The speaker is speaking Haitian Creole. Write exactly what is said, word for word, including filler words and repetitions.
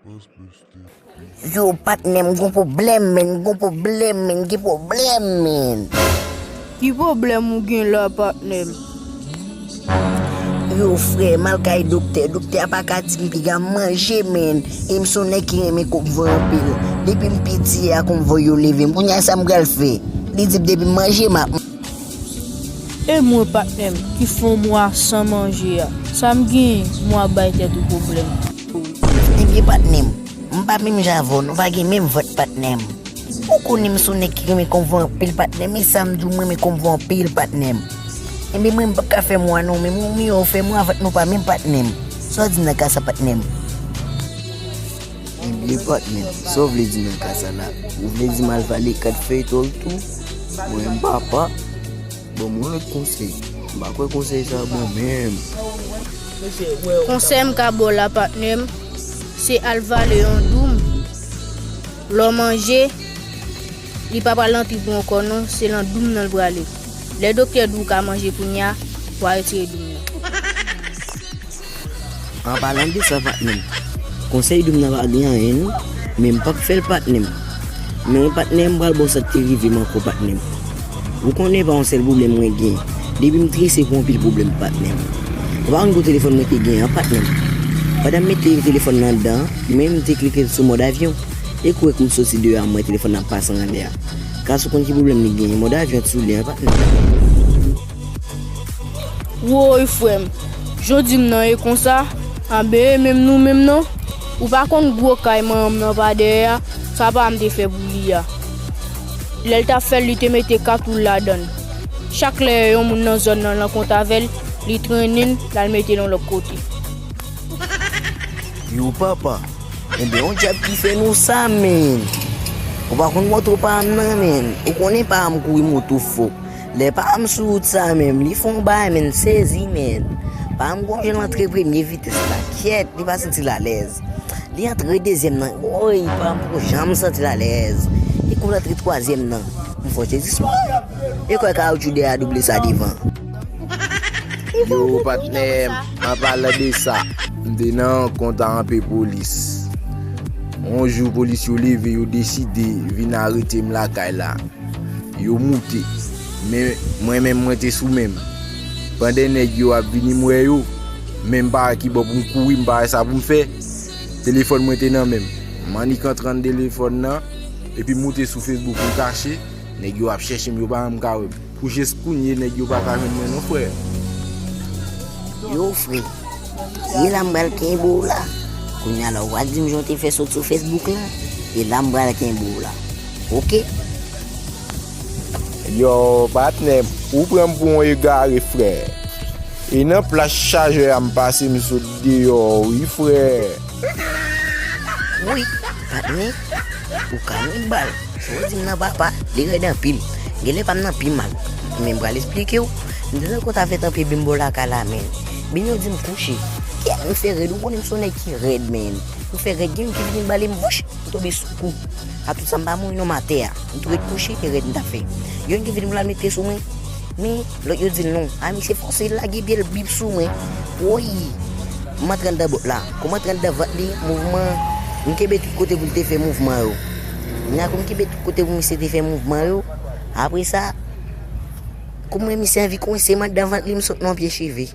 Yo, patnè m, gon pwoblèm, men, gon pwoblèm, men, gen pwoblèm, men. Ki pwoblèm ou gen la, patnè m? Yo, frè, m al kay doktè. Doktè a pa ka di m piga manje, men. E m se yon nèg ki renmen konvo anpil. Depi m piti a, konvo yo leve m. Kounye a, sa m pral fè? Li di m depi m manje, m ap E mwen, patnè m, ki fè yon mwa san manje a, sa m genyen, mwen ap bay tèt ou pwoblèm. Ebyen, patnè m, m pa menm jan avè w, nou pa gen menm vant, patnè m. Ou konnen m se yon nèg ki renmen konvo anpil, patnè m, e sa m di w, m renmen konvo anpil, patnè m. Ebyen, mwen, m p ap ka fè mwa non, men mwen, miyò w fè mwa, vant nou pa menm, patnè m. Sa w di m nan ka sa, patnè m? Ebyen, patnè m, sa w vle di nan ka sa la? Ou vle di m al vale kat fèy tòl tou? Mwen, m papa. Ban m yon lòt konsèy. M pa kwè konsèy sa bon menm. Konsèy m ka ba w la, patnè m, se al vale yon doum. Lè w manje, li pa pral nan trip ou ankò non, se nan doum nan l prale. Lè doktè di w ka manje kounye a, w a retire doum nan. An palan de sa, patnè m, konsèy doum nan pa gen anyen non, men m p ap fè l, patnè m. Men patnè m, pral ba w sa k te rive m ankò, patnè m. Ou konnen pa yon sèl pwoblèm mwen gen. Depi m trese pou anpil pwoblèm, patnè m. Ou pa konn gwo telefòn mwen te gen an, patnè m. Pandan m mete telefòn nan anndan, men m te klike sou mòd avyon. E kou wè kou m soti deyò a, m wè telefòn nan ap pase anlè a. Kas ou konn ki pwoblèm li genyen, mòd avyon t sou li an, patnè m. Woy, frè m, jan w di m nan e konsa, anben e menm nou menm non. Ou pa konn gwo kay manman m nan pa dèyè a, sa pa m te fè pou li a. Lè l t ap fè l, li te mete kat woul ladan l. Chak lè yon moun nan zòn nan rankontre avè l, li trennen l, l al mete l yon lòt kote. Yo papa, enben yon dyab ki fè nou sa, men. Ou pa konn moto pa m nan, men. Ou konnen pa m kouri moto fò. Lè pa m sou wout sa menm, li fè yon bagay, men, sezi, men. Pa m gon jan l antre premye vitès la, kyèt, li pa santi l alèz. Li antre dezyèm nan, woy, pa m poko janm santi l alèz. E kou l antre twazyèm nan, m fò sezisman. E kwè kawotchou dèyè a double sa devan. Yo, patnè m, an palan de sa, m te nan rankont a anpe polis. Yon jou, polis yo leve, yo deside vin arete m lakay la. Yo moute. Men, mwen menm, mwen te sou men m. Pandan nèg yo ap vini, m wè yo. Men m pa wè ki bò pou m kouri, m pa wè sa pou m fè. Telefòn mwen te nan men m. M annik antre ann telefòn nan, epi m moute sou Facebook pou m kache. Nèg yo ap chèche m, yo pa janm ka wè m. Pou jis kounye, nèg yo pa ka jwenn mwen non, frè. Yo, frè, e la m pral kenbe w la. Kounye a la, w a di m jan w te fè sot sou Facebook la. E la m pral kenbe w la. Oke? Yo, patnè m, ou pran m pou yon egare, frè. E nan plas chajè a, m pase, m sot deyò, wi, frè. Woy, patnè, ou ka met bal. Sa w di m nan, papa, li rèd anpil. Genlè pa m nan pi mal. Men m pral esplike w. M te nan kont avè tanpye bin bò lakay la, men. Bin yo di m kouche. Kè m fè rèd, ou konnen m se yon nèg ki rèd, men. M fè rèd, gen youn ki vini bale m, vouch, m tonbe sou kou. A tout sa, m pa mouri non, m atè a. M tou ret kouche, e rèd m t ap fè. Gen youn ki vini pou l al mete sou mwen. Men, lòt yo di l non. A, misye fòse, l lage pye l bip sou mwen. Woy! M antre anndan bòt la. Kou m antre anndan vant li, mouvman, m kenbe tout kote pou l te fè mouvman yo. Kounye a, kou m kenbe tout kote pou misye te fè mouvman yo, apre sa, kou m wè misye anvi kwense m anndan vant li, m sot nan pye cheve.